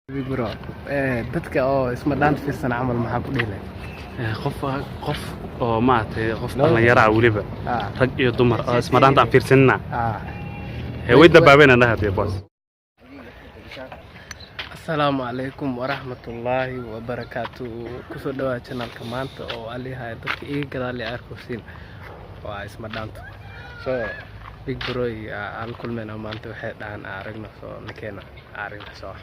Big bro, dadka oo isma dhaan fiirsan camal maxaa ku dhihi lahayd? Qof qof oo maaragtay, qof dhalinyaro ah weliba, rag iyo dumar oo isma dhaanta aan fiirsanina, way dabaabeen aan dhaha dee boss. Asalaamu calaykum waraxmatullaahi wabarakaatu. Kusoo dhawaa channelka. Maanta oo alihay dadka iga gadaal arkosiin waa isma dhaanto. So big bro aan kulmayna maanta, waxay dhahan aragno, soo nakeena aragna soo.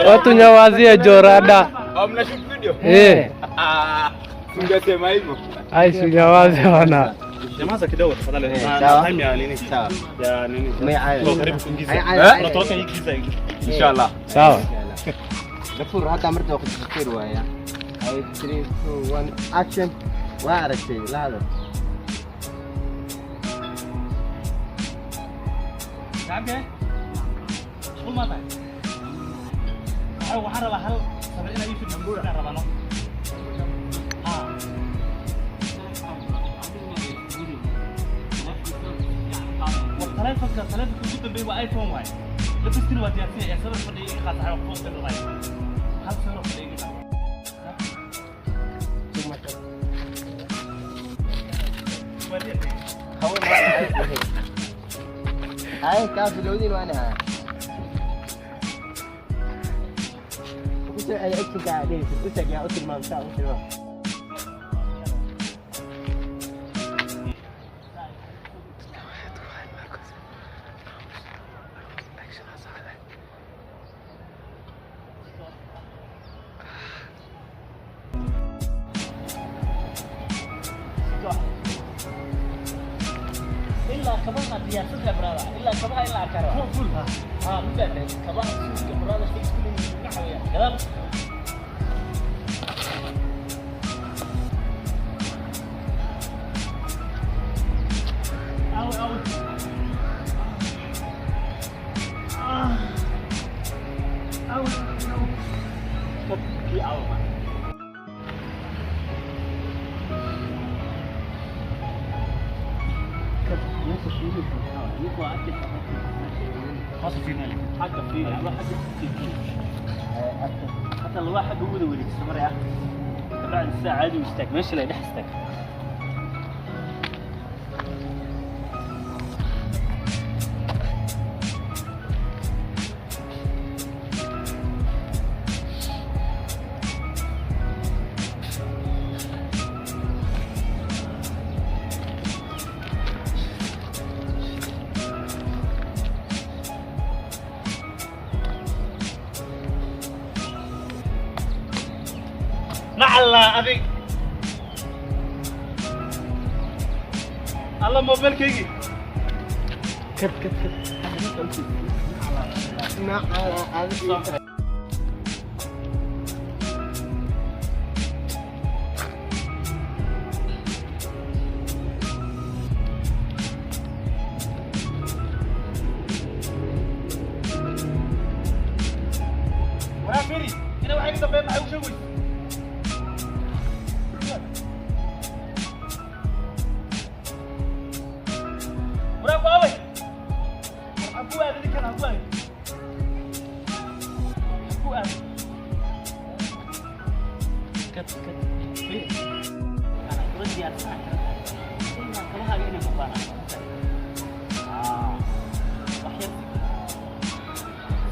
Watu nyawazie jorada. Mnashoot video? Eh. Ungesema hivyo. Ai, sunyawaze wana. Nyamaza kidogo tafadhali. Sawa. Time ya nini? Sawa. Ya nini? May- Kwa karibu kuingiza. Ay- Unatoka hii giza hii. Inshallah. Sawa. Gafur hadda marta waqti fikir waaya. Ay, 3 2 1 action. Waa aragtay la hadal. Shacabke? Mashquul ma tahay? Waxaan rabaa hal sawir inaad ii fidiso, inaan rabaa no. War taleefanka ugu dambeeyay waa iPhone waaye. Labistina waa diyaarsan yahay, sawir fadhiga iga qaata, wax kuu sawir waaye. Hal sawir oo fadhiga iga qaata. Waa diyaarsan. Ay, kaa bilowdin waan ahaa. Ku soo celi actionka aad dhehaysid. U sheeg, yaa u tilmaam, saa u tilmaam. Ilaa kabaha diyaarsantahay brother, ilaa kabaha in la arkaa rabaa. Full ha. Ha, midaade kabaha suuska brother shay isku leeyihiin magaca weeyaan gadaal. Awe awe. Ah. Awe. Stop kii awa ma. Hoos u fiirinaya. Xagga fiiri ama xagga fiiri, xataa lugaha xagga u wada wareegso maraya, kabacdi sidaa caadi u istaag, meesha la dhex istaag. Nacalla adig. Alla mobilkaygii. Kad kad kad. Nacala adiga. Waraa firi. Ina waxay ka dambeeyaan maxay u sheegaysaa? Waraa ku aaway. Waxaan ku aaday ninkan, aan ku aaday. Waxaan ku aaday. Kad kad fiiri, ana kula diyaarsanaa ilaa kabahaaga inay muuqdaan. Wax yar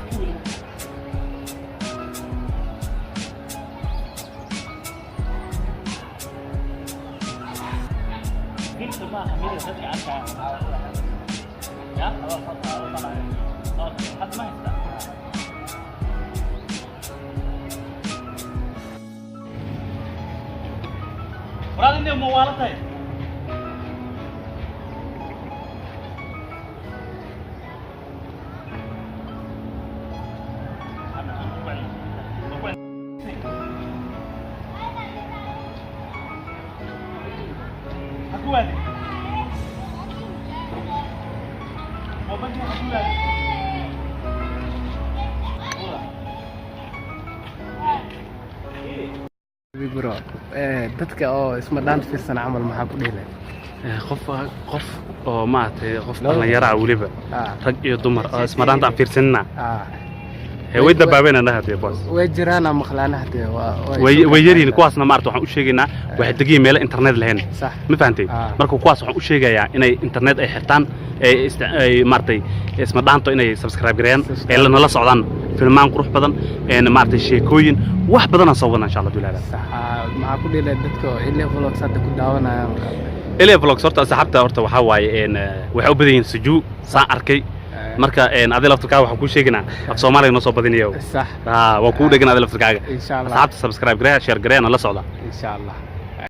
si weli. Filter maaha mida dadka arkaya. Ya okay, hadda ma haystaa? Waraad inay muwaala tahay. Ha ku aaday. Mobilkii ha ku aaday. Big bro, dadka oo isma dhaanta fiirsan camal maxaa ku dhihi lahayd? Qof oo maaragtay, qof dhallinyara ah weliba, rag iyo dumar oo isma dhaanta aan fiirsanina, way dabaabeen aan dhahatay boss. Way jiraan ama maqlaanaha dee waa Way yaryihiin kuwaasna. Maarata, waxaan u sheegaynaa waxay degan yihiin meelo internet lahayn. Ma fahantay? Ah. Marka kuwaas waxaan u sheegayaa inay internet ay xirtaan, ay maaragtay isma dhaanto inay subscribe gareeyaan, ay nala socdaan filmaan qurux badan, maaragtay sheekooyin wax badan aan soo wadnaa, insha Allah duulaala. Sax. Maxaa ku dhihi lahayd dadka oo Ilya Vlogs hadda ku daawanayaan oo kale? Ilya Vlogs horta asxaabta horta waxaa waaye waxay u badan yihiin sujuu saan arkay. Marka adiga laftirkaaga waxaan kuu sheegaynaa af Soomaaliga noo soo badinayo. Ah, waa kuu dhegan adiga laftirkaaga. Insha Allah. Asxaabta subscribe gareeya, share gareeya, nala socda. Insha Allah.